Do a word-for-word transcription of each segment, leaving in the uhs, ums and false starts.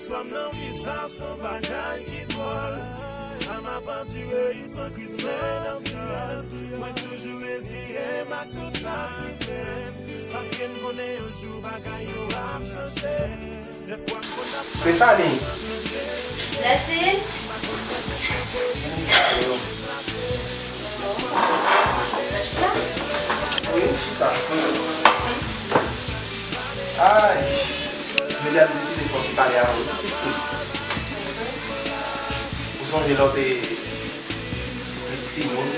Istwa m nan vi sa se yon bagay ki dwòl. Sa m ap andire, i son kris mwen nan dyòl. Mwen toujou reziye m ak tout sa k rive m. Paske m konnen yon jou bagay yo ap chanje. Dèfwa m konn ap Stefani. Blessing. Wi, chita. Ay, jodi a m deside fè yon ti pale avè w. Ou sonje lè w te plis timoun, ou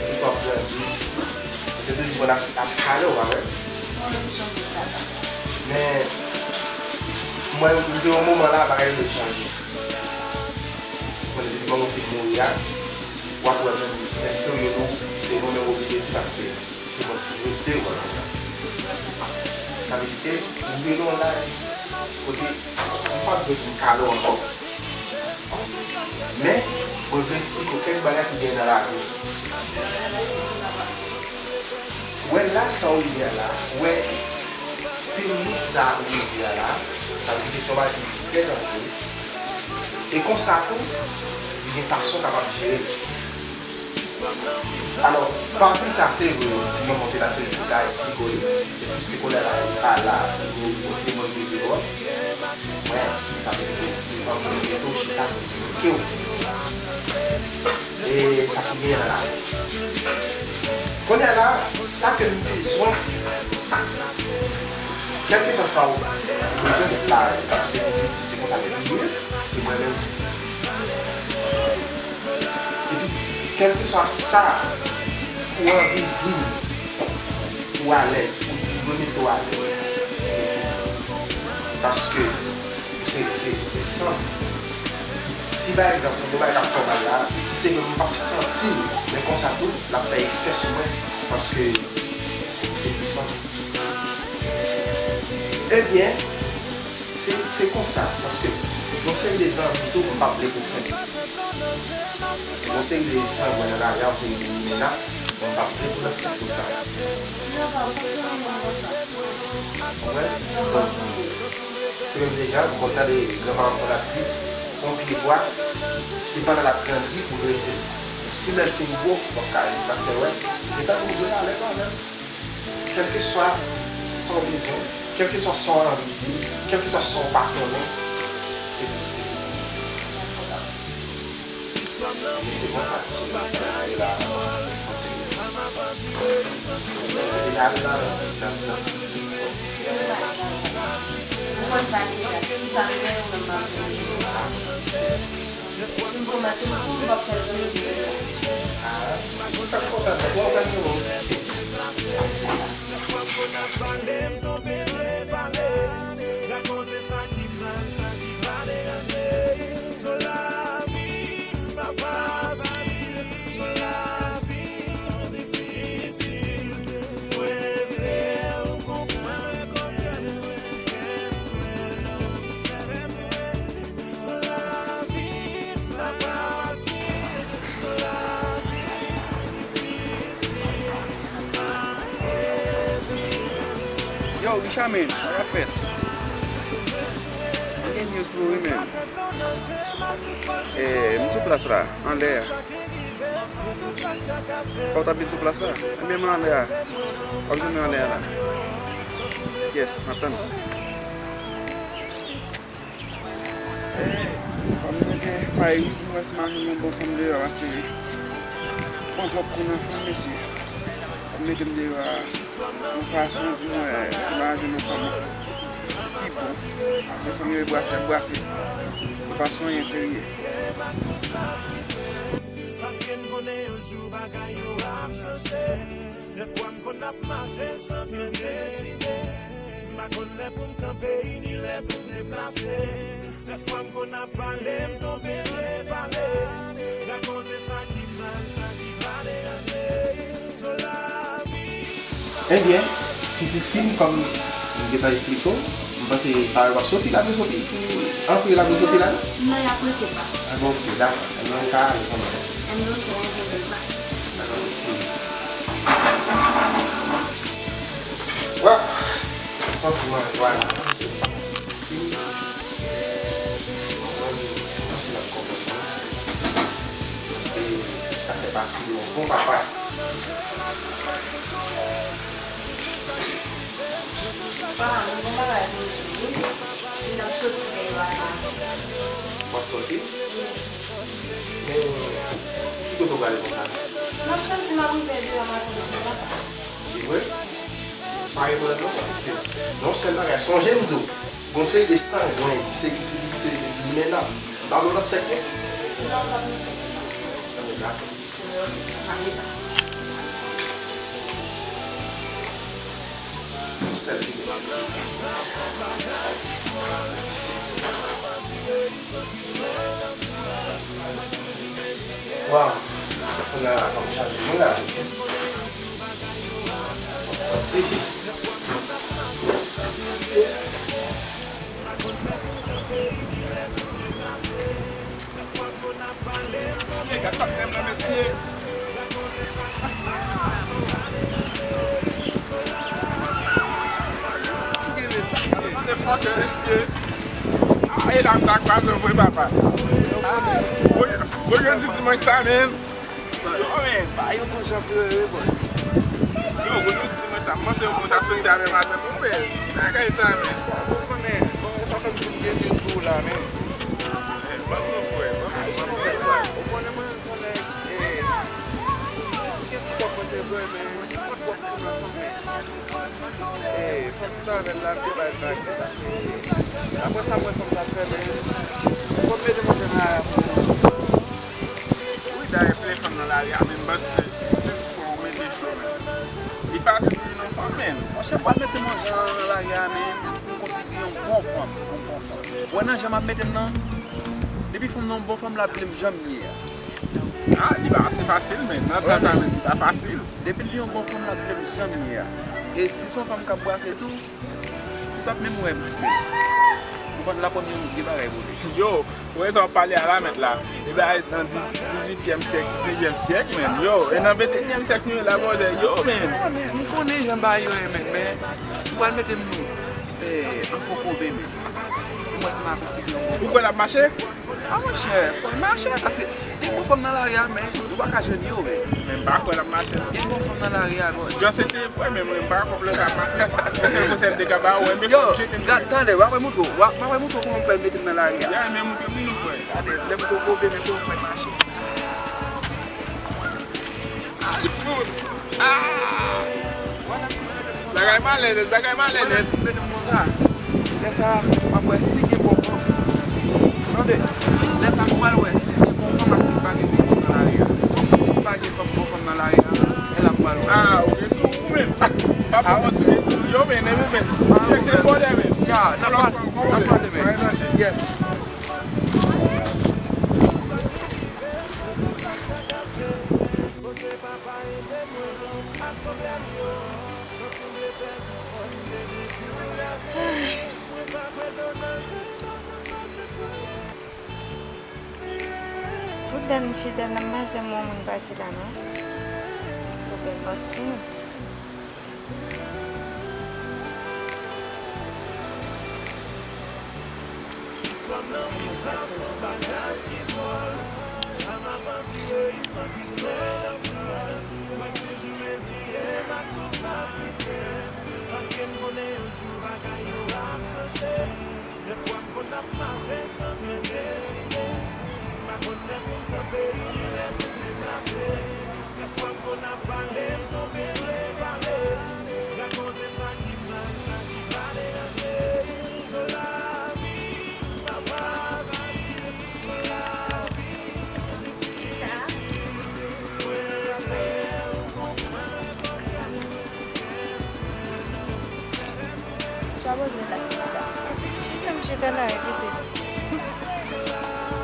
t ap grandi, ou te toujou konn ap, ap pale, w pa vre? Men, mwen, m gen yon moman la, bagay yo chanje. Mwen, depi manman m fin mouri a, w ap wè menm, menm peryòd ou, se mwen menm oblije di paske se mwen ki rete wè konsa. Sa vle di ke m vin nan yon laj kote m p ap bezwen kale w ankò. Men, mwen vle eksplike w kèk bagay ki gen nan lavi. Wè laj sa w rive a la, wè peryòd sa w rive a la, sa vle di ke se yon bagay ki trè danjere. E konsa tou, li gen fason w kapab jere l. Alò, pati sa se vre, si manman w te la, se li ki ta eksplike w li, se plis ke kounye a la, li pa la, li se mwen ki te wè. Mwen, sa vle di ke, li pa vle di ke w chita pou eksplike w. E sa ki gen la. Kounye a la, sa ke m bezwen, kèlkeswa sa w bezwen la, depi piti, se konsa ke li ye, se mwen menm. Epi, kèlkeswa sa ou anvi di m, ou alèz, ou dwe mete w alèz. Paske se, se, se san m. Si, pa egzanp, yon bagay k ap fè w mal la, se ke m p ap santi l, men konsa tou, l ap fè efè sou mwen, paske se ti san m. Ebyen, se, se konsa, paske yon seri de zanmi tou, m p ap vle pou fè. Yon seri de sangwen nan lari a, yon seri de limena, mwen p ap vle pou l ap site w sa. Konprann? Donk, se menm jan, ou konn tande granpapa m konn ap di, yon pye bwa, se pandan l ap grandi pou l rete. Si lè l fin gwo, w ap ka, w ap ka fè wè. Men tankou m di w la, lè kanmenm. Kèlkeswa sa w bezwen, kèlkeswa sa w anvi di, kèlkeswa sa w pa konnen, se pou, se pou konfòtab. Men se konsa, se la, se la, se la. Ou konn sa deja, si w pa renmen yo, menm pa renmen yo. M pwomèt ou, m p ap fè l vre. Ah, ou t ap kontan, w ap gade yo. Yo, Richard, man, sa k ap fèt? M gen news pou ou, man. Eh, m sou plas la, anlè a. Ou t ap vin sou plas la? Ebyen, m anlè a. W ap jwenn mwen anlè a la. Yes, m ap tann ou. Eh, fò m mete may wi pou m wè si m ap jwenn yon bon fanm deyò, paske m pran twòp kou nan fanm, mesye. Fò m mete m deyò a yon fason pou m wè si m ap jwenn yon fanm ki bon. Paske fanm yo e brase, ap brase. Yo pa sou anyen serye. Paske m konnen yon jou bagay yo ap chanje. Dèfwa m konn ap mache san m deside. M pa konn lè pou m kanpe, ni lè pou m deplase. Dèfwa m konn ap pale, m tonbe nan pale. Rakonte sa ki mal, sa ki pa deranje. Sou lavi. Ebyen, pitit fi m, kòm m gentan eksplike w, m panse pa w ap soti la, nou soti pou antre la, nou soti la, non? Non, y ap rete pa. Ah, bon, ok, dakò. Ebyen, ou ka ale kanmenm. Ebyen, ok, mwen rete pa. Wap! Santiman, vwala. Pati yon bon papa. Papa, mwen gon bagay pou m di w wi. Li n ap soti men papa. W ap soti? Wi. Men, ki kote w prale konsa? M ap soti, m ap rive deyò maten demen papa. Se vre? Pa gen pwoblèm non, paske yon sèl bagay, sonje m di w, gon fèy de sangwen, se, se, se, se limen nan. Ba nou nan sèk wi. Non, pa nan sèk. Anben dakò. Anben dakò. Yon sèl limen. Waw. Kounya la, fò m chaje moun la. Fò m soti. Mesye, gad patnè m nan, mesye. Motherfucker, mesye. Ah, e la m ta kwaze w vre, papa. Ah, gwo, gwo jodi dimanch sa, men. Yo, men. Ba yo bon jan pleure, boss. Yo, gwo jodi dimanch sa, m panse yo konn ta soti avè m avè m, men. Ki bagay sa, men? Sa bon, men. Bon, sa fè m vin gen de sou la, men. Ban m non, frè. Ban m non, frè. Ou konnen mwen, se nèg, eh, gen ti kòb mwen te vre, men. Fòk wòk pou nan fanmi. E, fanmi sa avè l la, m te bay vag li pase. Apre sa, m wè fanm sa fè, men fò m mete manje nan lari a pou mwen. Wi, dayè, plen fanm nan lari a, men m panse se, se pou ou mete cho, men. Li fasil pou vin yon fanm, men. Monchè, m pral mete manje nan lari a, men m konsidere yon bon fanm, yon bon fanm. Ou wè nan jan m ap mete m nan, depi fanm nan yon bon fanm, l ap vle m jan m ye a. Ah, li pa ase fasil, men. Nan tan sa, men, li pa fasil. Depi l yon bon fanm, l ap vle m jan m ye a. E si se yon fanm k ap brase tou, li p ap menm wè m tou, men. Ou konprann, l ap wè m yon vye bagay pou li. Yo, ou wè sa w ap pale a la, mèt la. Li bay nan dizuityèm syèk, diznèvyèm syèk, men. Yo, e nan venteyinyèm syèk nou ye la, brother. Yo, men. Ah, men, m konnen jan bagay yo ye, men, men, ou pral mete m, eh, an kokobe, men. Pou mwen, si m ap swiv yon bon. Ou kwè l ap mache? A monchè, fò l mache, paske gen bon fanm nan lari a, men ou pa ka jwenn yo, men. Men m pa kwè l ap mache, non. Gen bon fanm nan lari a, bòs. Jan se se vre, men mwen m pa kwè l ap mache. Se sèl konsèy m te ka ba ou, men fò m jete m. Yo, gad talè, w ap wè mouton, w ap, w ap wè mouton kòman m pral mete m nan lari a. Ya, men mouton moun, frè. Gade, lè mouton koube, men kòman m pral mache. Ah, li fout. Ah! Bagay malè nèt, bagay malè nèt. Lè sa, m ap wè si gen bon fanm. Tande, lè sa, m pral wè si gen bon fanm ak si pa gen bon fanm nan lari a. Si pa gen fanm, bon fanm nan lari a, e la m pral wè. Ah, ou gen sou ou menm. Pa pran sou ou. Yo, men, men, men. Chèche bòlè, men. Ya, n ap pale, n ap pale, men. Yes. Tout dat m chita la, m pa janm wè moun pase la, non. Pwoblèm pa fini. Istwa m nan pi sa se yon bagay ki dwòl. Sa m ap andire, istwa ki sòti mal. Mwen toujou reziye m ak tout sa ki fè m, paske m konnen yon jou bagay yo ap chanje. Dèfwa m konn ap mache san byen deside. M pa konn lè pou m kanpe, ni lè pou m deplase. Dèfwa m konn ap pale, m tonbe vle pale. Rakonte sa ki mal, sa ki pa deranje. Sou lavi m pa fasil. Sou lavi m difisil. Mwen vle ou konprann. Sa poze la, chita. Chita, m chita la, wi, pitit.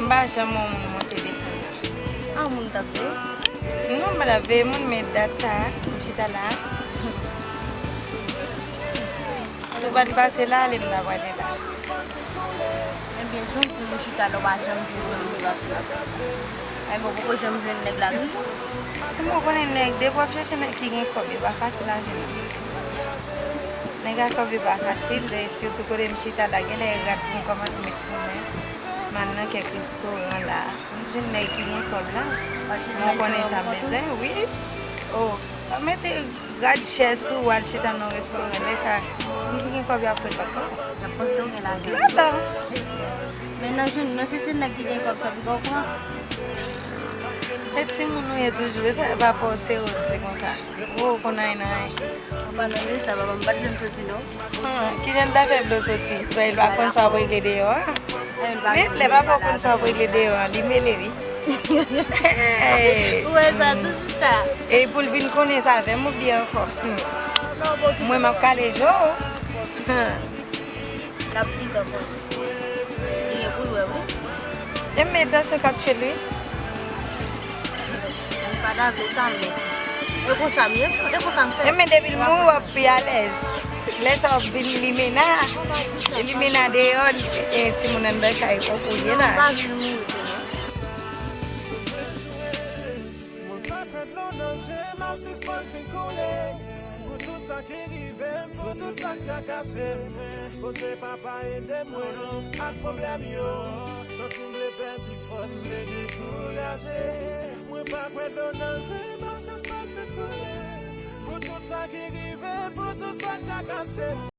M pa janm wè moun monte desann. A, moun t ap vle? Non, m pa t ap veye moun, men dat sa, m chita la. Si w pa t pase la, ale m ta prale la. Ebyen, jan w di m ou chita la, w pa janm jwenn moun ki pase la. Ebyen, w poko janm jwenn nèg la toujou? Kòman w konnen nèg, depi w ap chèche nèg ki gen kòb, yo pa fasil a jwenn, pitit. Nèg a kòb yo pa fasil, e sitou kote m chita la, genlè rad pou m kòmanse met sou mwen. M al nan kèk restoran la. M jwenn nèg ki gen kòb la. Mwen konnen sa bezwen, wi. Oh, mete rad chè sou w al chita nan restoran. Lè sa, moun ki gen kòb yo ap fè bak. Y ap panse w gen lajan. Lajan. Men nan jwenn, nan chèche nèg ki gen kòb sa, pou w pran. E timoun ou ye toujou, e sa pa fòse w di konsa. Ou konn anyen nan anyen. An palan de sa, papa m pa t vle m soti non. Ah, kijan l ta fè vle w soti? Paske l pa konn sa w ap regle deyò a. Men lè papa w konn sa w ap regle deyò a, li mele wi. Ou wè sa tou sista? E pou l vin konnen sa avè m oubyen ankò? Hmm. Mwen m ap kale je w. Hmm. L ap pito ankò. Li gen pou l wè wi. E men tansyon k ap tchwe l wi. M pa ta vle sa men. E konsa m ye, e konsa m fè. E men depi l mouri w ap pi alèz. Lè sa w ap vin limena. Limena deyò, e timoun anndan kay kòk ou ye la. M pa vin mouri tou non. Mwen pa kwè dlo nan je m ap sispann fin koule. Pou tout sa ki rive m, pou tout sa k trakase m. Bondye papa ede mwen ak pwoblèm yo. Santi m vle pèdi fòs, m vle dekouraje. Mwen pa kwè dlo nan je m ap sispann fin koule. Pou tout sa ki rive m, pou tout sa k trakase m.